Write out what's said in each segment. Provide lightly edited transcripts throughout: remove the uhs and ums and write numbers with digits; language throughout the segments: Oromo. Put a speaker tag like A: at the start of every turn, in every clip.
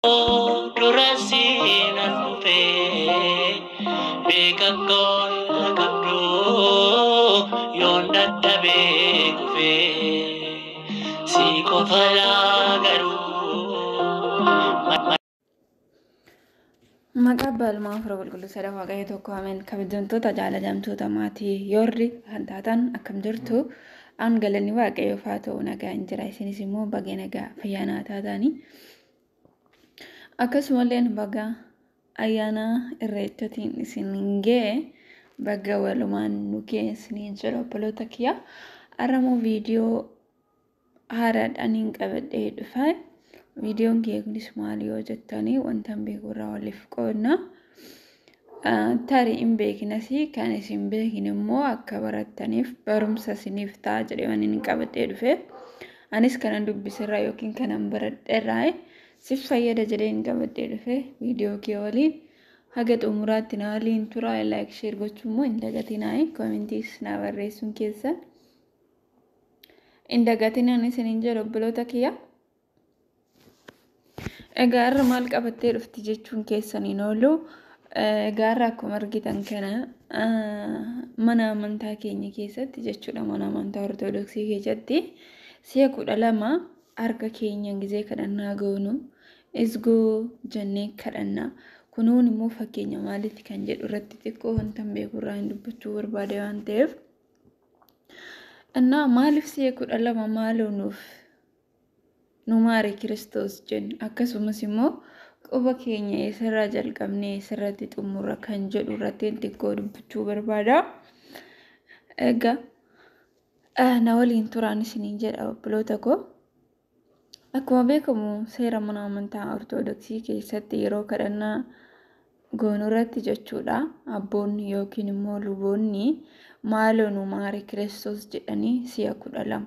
A: Dura siin as dhufee beeka koo qabdu yoon dadhabee kufee si qofa laa garuu.
B: Maqaa abbaa ilmaa afuura qulqulluu sadan waaqayyo tokko ameen. Kabajamtoota jaalatamtoota maatii yoorri kan taatan akkam jirtu? An galanni waaqayyoof haa ta'u, nagaa hin jira. Isinis immoo baga nagaa fayyaanaa taatanii. Akkasumallee baga ayyaana irreechatiin isin ga'e, baga walumaan nu geessanii jira obboloota kiyya. Har'a viidiyoo haaraadhaan hin qabadhee dhufe. Viidiyoon kee kunis maal yoo jettanii, wanta hin beeku irraa waliif qoodna. Tarii hin beeknas, kan isin beekne immoo akka barattaniif barumsa isiniif ta'a jedhee waan inni qabadhee dhufe. Anis kanan dubbisirraa yookiin kanan baradheerraa sif fayyada jedhee hin qabadhee dhufe. Viidiyoo kee waliin haga xumuraatti na waliin tura. Like, share gochuu immoo hin dagatinaa, commentiis na barreessuun keessan hin dagatinaan isiniin jedhu obboloota kiyya. Egaa har'a maal qabattee dhufti jechuun keessan hin oolu. Egaa har'a akkuma argitan kana mana amantaa keenya keessatti jechuudha, mana amantaa Ortodoksii keessatti si'a 12 harka keenya gizee kadhannaa goonu isgoo jennee kadhanna. Kunuun immoo fakkeenya maaliiti kan jedhu irratti xiqqoo wanta hin beeku irraa hin dubbachuu barbaade waan ta'eef. Innaa maaliif si'a 12 maaloo nuuf nu maari Kiristoos jenna, akkasumas immoo quba keenya eessarraa jalqabnee eessarratti xumurra kan jedhu irratti xiqqoo dubbachuu barbaada. Egaa na waliin turaan isiniin jedha obboloota koo. Akkuma beekamu seera mana amantaa Ortodoksii keessatti yeroo kadhannaa goonuu irratti jechuudha, abboonni yookiin immoo luboonni maaloo nu maari Kiristoos jedhanii si'a 12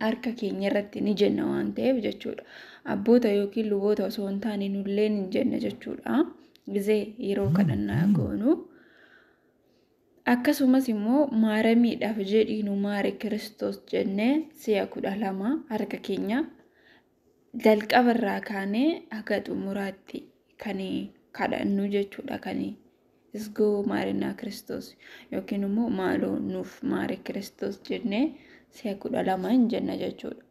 B: harka keenya irratti ni jenna waan ta'eef jechuudha. Abboota yookiin luboota osoo hin taane nullee ni jenna jechuudha. Gizee yeroo kadhannaa goonu. Akkasumas immoo maaramiidhaaf jedhii nu maari Kiristoos jennee si'a 12 harka keenya jalqaba irraa kaanee haga xumuraatti kan kadhannu jechuudha. Kan isgoo maarinaa Kiristoos yookiin immoo maaloo nuuf maari Kiristoos jennee si'a 12 hin jenna jechuudha.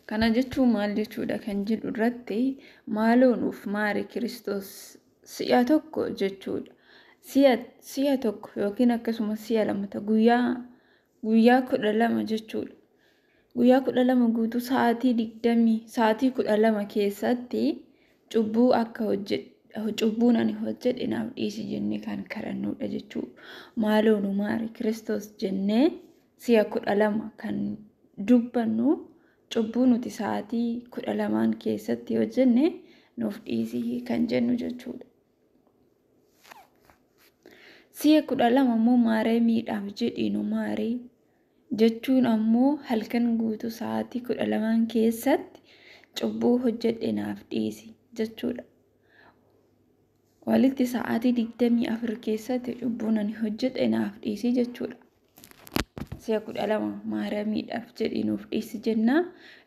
B: Kana jechuun maal jechuudha kan jedhu irratti, maaloo nuuf maari Kiristoos si'a tokko jechuudha. Si'a tokko yookiin akkasumas si'a lamata guyyaa 12 jechuudha. Guyyaa 12 guutuu sa'aatii 20, sa'aatii 12 keessatti cubbuu akka hojjedhe, cubbuun ani hojjedhe naaf dhiisi jennee kan kadhannudha jechuudha. Maaloo nu maari Kiristoos jennee si'a 12 kan dubbannu, cubbuu nuti sa'aatii 12n keessatti hojjenne nuuf dhiisi kan jennu jechuudha. Si'a 12 immoo maaramiidhaaf jedhii nu maari jechuun ammoo halkan guutuu sa'aatii 12n keessatti cubbuu hojjedhe naaf dhiisi jechuudha. Walitti sa'aatii 24 keessatti cubbuun ani hojjedhe naaf dhiisi jechuudha. Si'a 12 maaramiidhaaf jedhii nuuf dhiisi jenna.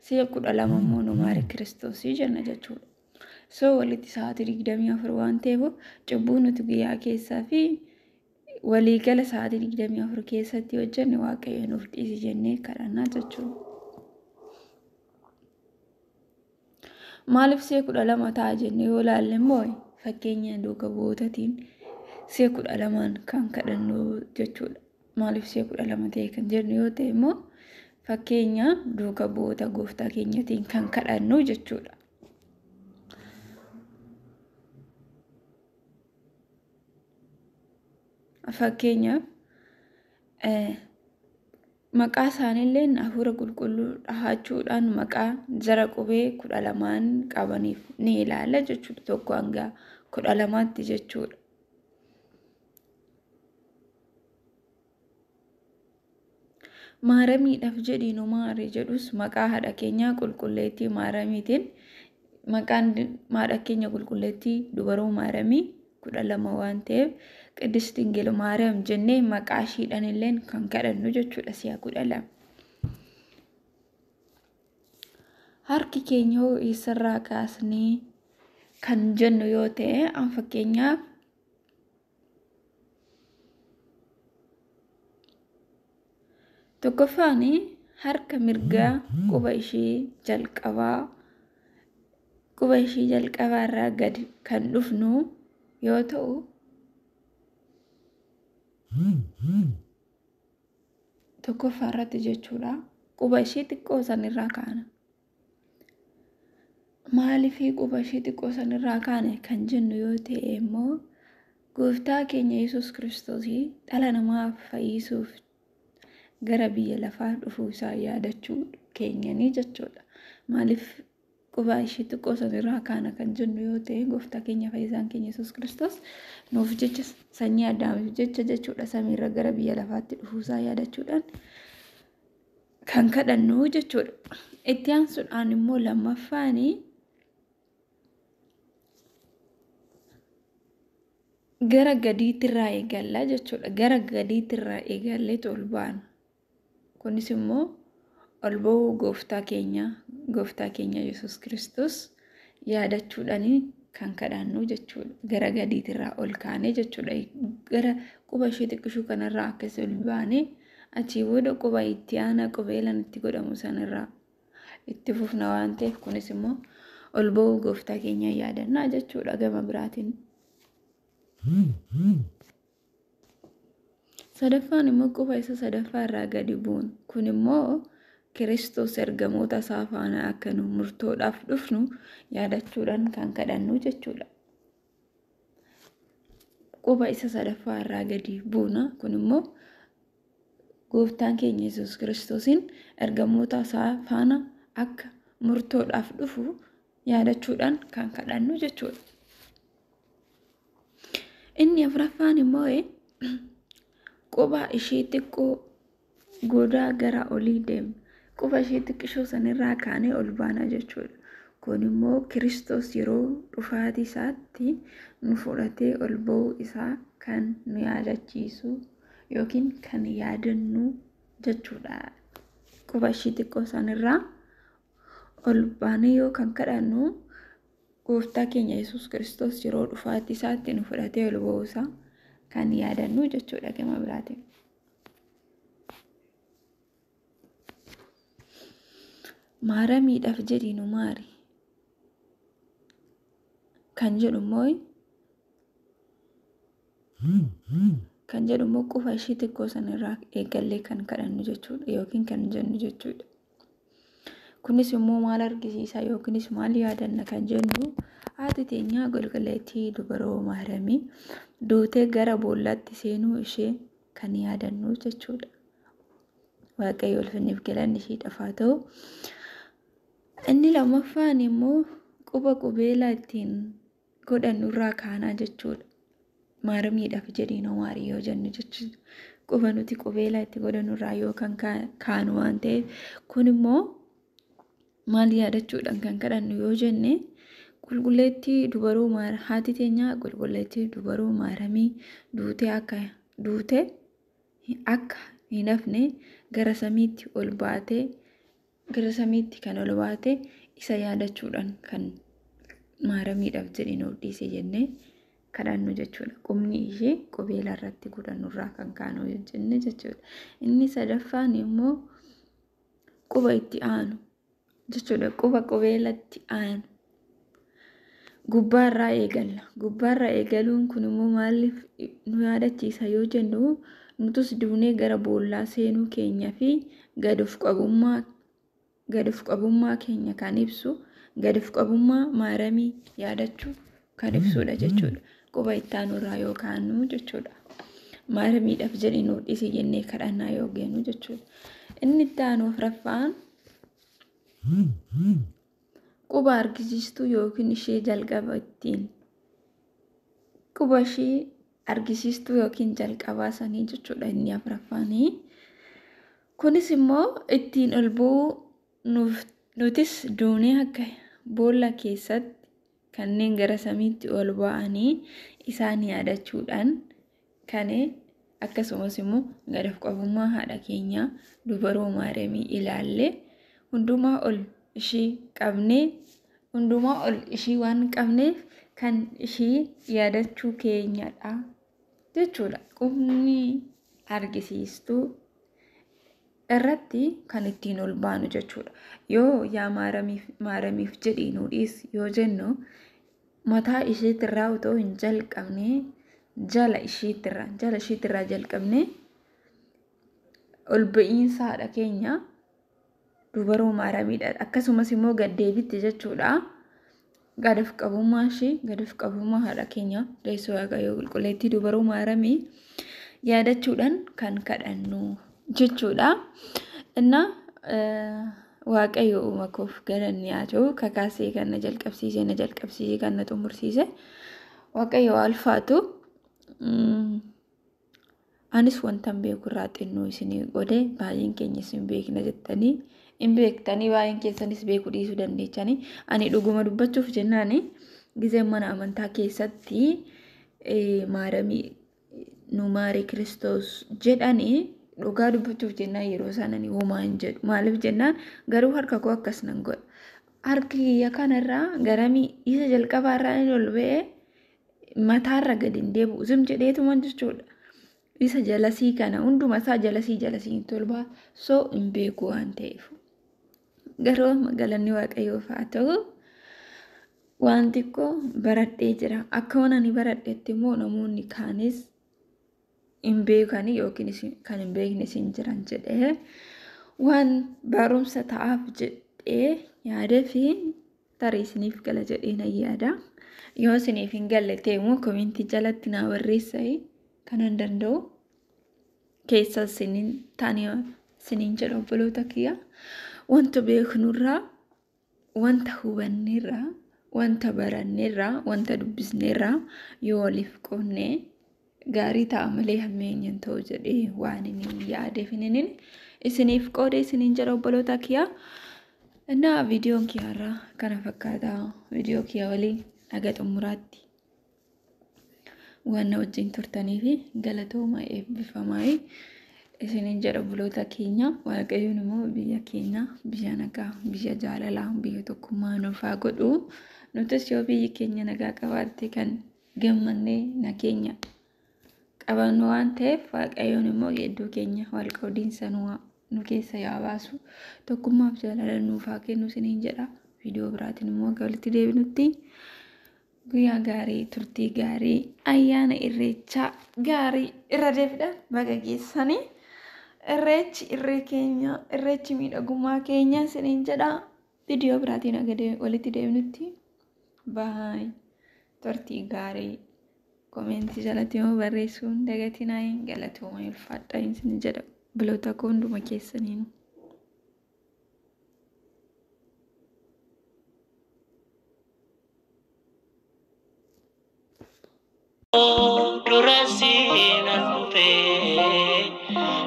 B: Si'a 12 immoo nu maari Kiristoosii jenna jechuudha. So walitti sa'aatii 24 waan ta'eef, cubbuu nuti guyyaa keessaa fi waliigala sa'aatii 24 keessatti hojjenne Waaqayyo nuuf dhiisi jennee kadhannaa jechuudha. Maaliif si'a 12 ta'a jennee yoo ilaalle immoo, fakkeenya duuka bu'ootaatiin si'a 12n kan kadhannu jechuudha. Maaliif si'a 12 ta'e kan jennu yoo ta'e immoo, fakkeenya duuka bu'oota gooftaa keenyatiin kan kadhannu jechuudha. Fakkeenyaaf maqaa isaaniillee hafuura qulqulluu dhahachuudhaan maqaa jara qubee 12n qabaniif ni ilaalla jechuudha. 1 hanga 12tti jechuudha. Maaramiidhaaf jedhii nu maari jedhus maqaa haadha keenyaa qulqulleettii Maaramiitiin, maqaan haadha keenya qulqulleettii dubaroo Maaramii 12 waan ta'eef, Qiddist Dingil Maariyaam jennee maqaa ishiidhaan illee kan kadhannu jechuudha si'a 12. Harki keenya hoo eessarraa kaasnee kan jennu yoo ta'e, an fakkeenyaaf tokkoffaan harka mirgaa quba ishee jalqabaa irraa gadi kan dhufnu yoo ta'u, tokkoffaa irratti jechuudha quba ishee xiqqoo sanirraa kaana. Maaliif quba ishee xiqqoo sanirraa kaane kan jennu yoo ta'e immoo gooftaa keenya Yesuus Kiristoos dhala namaa fayyisuuf gara biyya lafaa dhufuu isaa yaadachuu keenyanii jechuudha. Maaliif quba ishee xiqqoo sanirraa kaana kan jennu yoo ta'e, gooftaa keenya fayyisaan keenya Yesuus Kiristoos nuuf jecha sanyii Addaamiif jecha jechuudha samiirra gara biyya lafaatti dhufuu isaa yaadachuudhaan kan kadhannu jechuudha. Itti aansuudhaan immoo lammaffaan gara gadiitirraa eegallaa jechuudha. Gara gadiitirraa eegalleetu ol baana. Kunis immoo ol ba'uu gooftaa keenya Yesuus Kiristoos yaadachuudhaan kan kadhannu jechuudha. Gara gadiitirraa ol kaanee jechuudha. Gara quba ishee xiqqishuu kanarraa akkasii ol baanee achii booda quba itti aanaa qubeelaan itti godhamu sanarraa itti fufna waan ta'eef kunis immoo ol ba'uu gooftaa keenya yaadannaa jechuudha gama biraatiin. Sadaffaan immoo quba isa sadaffaa irraa gadi bu'uun kun immoo Kiristoos ergamoota isaa faana akka nu murtoodhaaf dhufnu yaadachuudhaan kan kadhannu jechuudha. Quba isa sadaffaa irraa gadi buuna kun immoo gooftaan keenya Yesuus Kiristoosiin ergamoota isaa faana akka murtoodhaaf dhufu yaadachuudhaan kan kadhannu jechuudha. Inni afuraffaan immoo quba ishee xiqqoo godaa gara olii deemna. Quba ishee xiqqishoo sanirraa kaanee ol baana jechuudha. Kun immoo Kiristoos yeroo dhufaatii isaatti nu fudhatee ol ba'uu isaa kan nu yaadachiisu yookiin kan yaadannu jechuudha. Quba ishee xiqqoo sanirraa ol baanee yoo kan kadhannu gooftaa keenya Yesuus Kiristoos yeroo dhufaatii isaatti nu fudhatee ol ba'uu isaa kan yaadannu jechuudha gama biraatiin. Maaramiidhaaf jedhi nu maari kan jedhu immoo quba ishee xiqqoo sanarraa eegallee kan kadhannu jechuudha yookiin kan jennu jechuudha. Kunis immoo maal argisiisa yookiinis maal yaadanna kan jennu haati teenya qulqulleettii dubaroo Maaramii duutee gara boollaatti seenuu ishee kan yaadannu jechuudha. Waaqayyo ulfinniif galanni isheedhaaf haa ta'u. Inni lammaffaan immoo quba qubeelaa ittiin godhannu irraa kaanaa jechuudha. Maaramiidhaaf jedhi nu maari yoo jennu jechuudha. Quba nuti qubeelaa itti godhannu irraa yoo kan kaanu waan ta'eef kun immoo maal yaadachuudhaan kan kadhannu yoo jenne qulqulleettii dubaroo haati teenya qulqulleettii dubaroo Maaramii duutee akka hin hafne gara samiitti ol baatee gara samiitti kan ol baate isa yaadachuudhaan kan maaramiidhaaf jedhi nuuf dhiise jennee kadhannu jechuudha. Qubni ishee qubeelaa irratti godhannurraa kan kaanu jenne jechuudha. Inni sadaffaan immoo quba itti aanu jechuudha. Quba qubeelatti aanu gubbaarraa eegalla. Gubbaarraa eegaluun kun immoo maaliif nu yaadachiisa yoo jennu nutus duunee gara boollaa seenuu keenya fi gad of qabummaa keenya kan ibsu gad of qabummaa Maaramii yaadachuu kan ibsudha jechuudha. Quba itti aanurraa yoo kaanu jechuudha. Maaramiidhaaf jedhi nuuf dhiisi jennee kadhannaa yoo geenu jechuudha. Inni itti aanu afuraffaan quba argisiistuu yookiin ishee jalqaba ittiin quba ishee argisiistuu yookiin jalqabaa sanii jechuudha inni afuraffaanii. Kunis immoo ittiin ol ba'uu nutis duunee akka boolla keessatti kanneen gara samiitti ol ba'anii isaan yaadachuudhaan kan akkasumas immoo gad of qabummaa haadha keenyaa dubaroo Maaramii ilaallee hundumaa ol ishii qabnee hundumaa ol ishii waan qabneef kan ishii yaadachuu keenyadha jechuudha. Qubni argisiistuu irratti kan ittiin ol baanu jechuudha. Yoo yaa maaramiif jedhii nuu dhiisi yoo jennu mataa isheetirraa otoo hin jalqabne jala isheetirraa jalqabne ol ba'iinsa haadha keenya dubaroo maaramiidha. Akkasumas immoo gaddeebitti jechuudha. Gad of qabummaa ishee gad of qabummaa haadha keenya deessoo Waaqayyoo qulqulleettii dubaroo maaramii yaadachuudhaan kan kadhannu jechuudha. Innaa Waaqayyo uuma koof galanni haa ta'u kakaasee kan na jalqabsiisee kan na xumursiise Waaqayyo alfaatu. Anis wantan beeku irraa xinnoo isinii godhe baay'een keenya isin beekna jettanii hin beektanii baay'een keessanis beekuu dhiisuu dandeechanii. Ani dhuguma dubbachuuf jennaan gizeen mana amantaa keessatti maaramii nu maaree Kiristoos jedhanii dhugaa dubbachuuf jennaan yeroo isaan ani homaa hin jedhu. Maaliif jennaan garuu harka koo akkas nan godha. Harki kiyya kanarraa garamii isa jalqabaarraa inni ol ba'ee mataarra gadi hin deebi'u. Zim jedheetuma jechuudha. Isa jalasii kana hunduma isaa jalasii hin tolbaa soo hin beeku waan ta'eef. Garuu amma galanni Waaqayyoof haa ta'u waan xiqqoo baradhee jira. Akka waan ani baradhetti immoo namoonni kaanis hin beekanii yookiin kan hin beekne isin jiran jedhee waan barumsa ta'aaf jedhee yaadee fi tarii isiniif gala jedhee nan yaada. Yoo isiniif hin galle ta'e immoo komentii jalatti naa barreessaa kanan danda'u keessa isiniin taanii isiniin jedha obboloota kiyya. Wanta beeknurraa, wanta hubanneerraa, wanta baranneerraa, wanta dubbisneerraa yoo waliif qoodne gaarii ta'a malee hammeenya hin ta'u jedhee waan inni yaadeef inni isiniif qoode isiniin jedha obboloota kiyya. Innaa viidiyoon kiyyaarraa kana fakkaata. Viidiyoo kiyya waliin haga xumuraatti waan na wajjin turtanii fi galatooma eebbifamaa isiniin jedha obboloota keenya. Waaqayyoon immoo biyya keenya biyya nagaa, biyya jaalalaa, biyya tokkummaa nuuf haa godhu. Nutis yoo biyyi keenya nagaa qabaatte kan gammannee nageenya qabannu waan ta'eef Waaqayyoon immoo gidduu keenya wal qoodiinsa nu keessa yaa baasu. Tokkummaaf jaalala nuuf haa kennu isiniin jedha. Viidiyoo biraatiin immoo akka walitti deebinutti guyyaa gaarii, turtii gaarii, ayyaana irreechaa gaarii irra deebiidhaan baga geessanii. Irreechi irree keenya, irreechi miidhagummaa keenya isiniin jedha. Viidiyoo biraatiin akka walitti deebinutti baay turtii gaarii. Komentii jalatti immoo barreessuun dagatinaa galatooma ulfaadhaa isin jedha obboloota koo hunduma keessaniin.
A: Dura seenan dhufee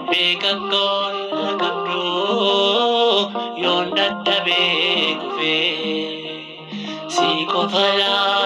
A: beeka koo qabdu yoon dadhabee kufee si qofa.